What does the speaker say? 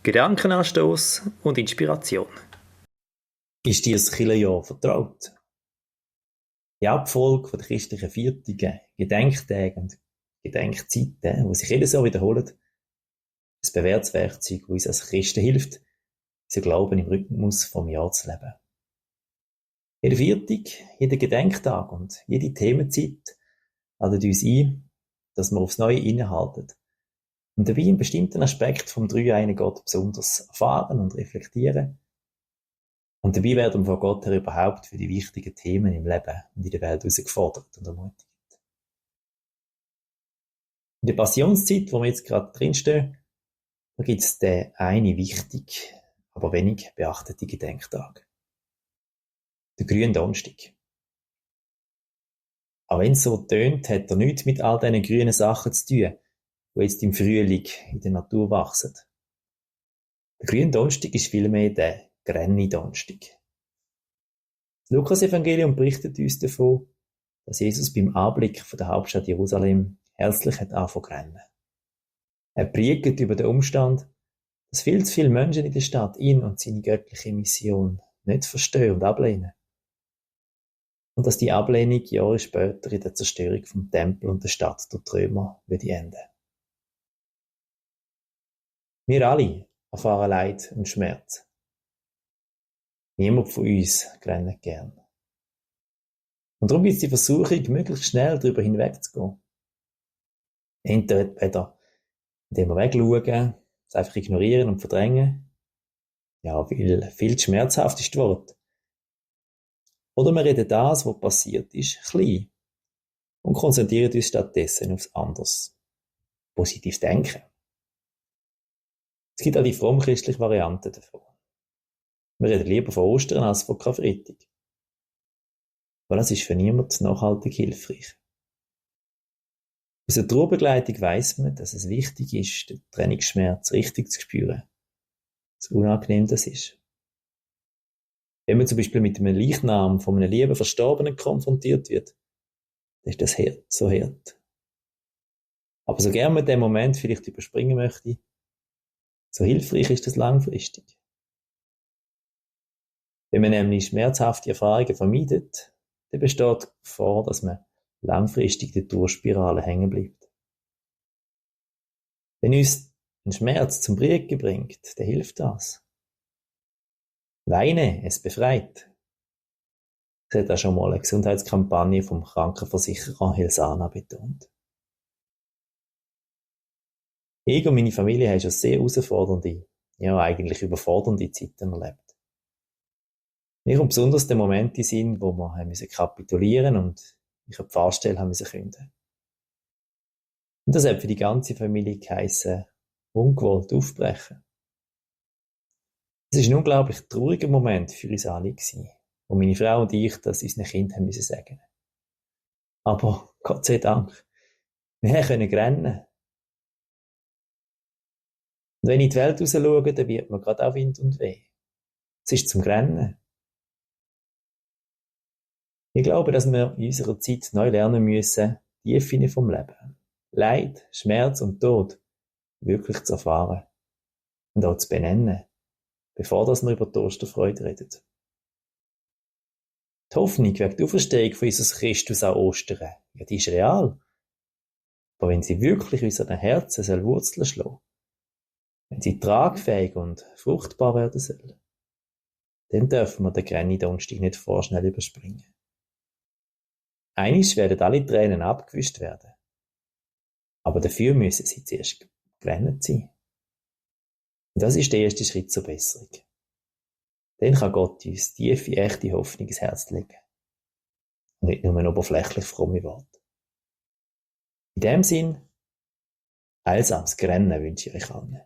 Gedankenanstoß und Inspiration. Ist dir das Kirchenjahr vertraut? Die Abfolge der christlichen Viertige, Gedenktage und Gedenkzeiten, die sich jedes Jahr wiederholen, ist ein bewährtes Werkzeug, das uns als Christen hilft, unser Glauben im Rhythmus vom Jahr zu leben. Jeder Viertig, jeder Gedenktag und jede Themenzeit laden uns ein, dass wir aufs Neue innehalten und dabei einen bestimmten Aspekt vom dreieinigen Gott besonders erfahren und reflektieren. Und dabei werden wir von Gott her überhaupt für die wichtigen Themen im Leben und in der Welt herausgefordert und ermutigt. In der Passionszeit, wo wir jetzt gerade drinstehen, da gibt es den einen wichtig, aber wenig beachteten Gedenktag. Der Gründonnerstag. Auch wenn es so tönt, hat er nichts mit all diesen grünen Sachen zu tun, die jetzt im Frühling in der Natur wachsen. Der Gründonnerstag ist vielmehr der Gränni-Donnerstag. Das Lukas-Evangelium berichtet uns davon, dass Jesus beim Anblick von der Hauptstadt Jerusalem herzlich hat angefangen zu rennen. Er predigt über den Umstand, dass viel zu viele Menschen in der Stadt ihn und seine göttliche Mission nicht verstehen und ablehnen. Und dass die Ablehnung Jahre später in der Zerstörung vom Tempel und der Stadt durch die Römer würde enden. Wir alle erfahren Leid und Schmerz. Niemand von uns rennt gern. Und darum gibt es die Versuchung, möglichst schnell darüber hinwegzugehen. Entweder indem wir wegschauen, es einfach ignorieren und verdrängen, ja, weil viel zu schmerzhaft ist das Wort. Oder wir reden das, was passiert ist, klein und konzentrieren uns stattdessen aufs anderes. Positives Denken. Es gibt auch die frommchristliche Variante davon. Wir reden lieber von Ostern als von Karfreitag. Weil das ist für niemanden nachhaltig hilfreich. Aus der Trauerbegleitung weiss man, dass es wichtig ist, den Trennungsschmerz richtig zu spüren. So unangenehm das ist. Wenn man zum Beispiel mit einem Leichnam von einem lieben Verstorbenen konfrontiert wird, dann ist das hart, so hart. Aber so gerne man den Moment vielleicht überspringen möchte, so hilfreich ist das langfristig. Wenn man nämlich schmerzhafte Erfahrungen vermeidet, dann besteht die Gefahr, dass man langfristig in der Durchspirale hängen bleibt. Wenn uns ein Schmerz zum Brüten bringt, dann hilft das. Weinen, es befreit. Das hat auch schon mal eine Gesundheitskampagne vom Krankenversicherer Helsana betont. Ich und meine Familie haben schon sehr herausfordernde, ja eigentlich überfordernde Zeiten erlebt. Mir kommt besonders der Moment in Sinn, wo wir haben kapitulieren und ich eine Pfarrstelle haben kündigen. Und das hat für die ganze Familie geheissen, ungewollt aufbrechen. Es war ein unglaublich trauriger Moment für uns alle gewesen, wo meine Frau und ich das unseren Kindern haben sagen. Aber Gott sei Dank, wir können rennen. Und wenn ich in die Welt raus schaue, dann wird mir gerade auch Wind und Weh. Es ist zum Rennen. Ich glaube, dass wir in unserer Zeit neu lernen müssen, die Tiefe vom Leben, Leid, Schmerz und Tod wirklich zu erfahren und auch zu benennen, bevor wir über die Osterfreude reden. Die Hoffnung wegen der Auferstehung von Jesus Christus an Ostern, ja, die ist real. Aber wenn sie wirklich in unseren Herzen Wurzeln schlagen, wenn sie tragfähig und fruchtbar werden soll, dann dürfen wir den Gränni-Donnerstag nicht vorschnell überspringen. Einmal werden alle Tränen abgewischt werden. Aber dafür müssen sie zuerst gerannt sein. Und das ist der erste Schritt zur Besserung. Dann kann Gott uns tiefe, echte Hoffnung ins Herz legen. Und nicht nur ein oberflächlich fromme Wort. In dem Sinn, heilsames Rennen wünsche ich euch allen.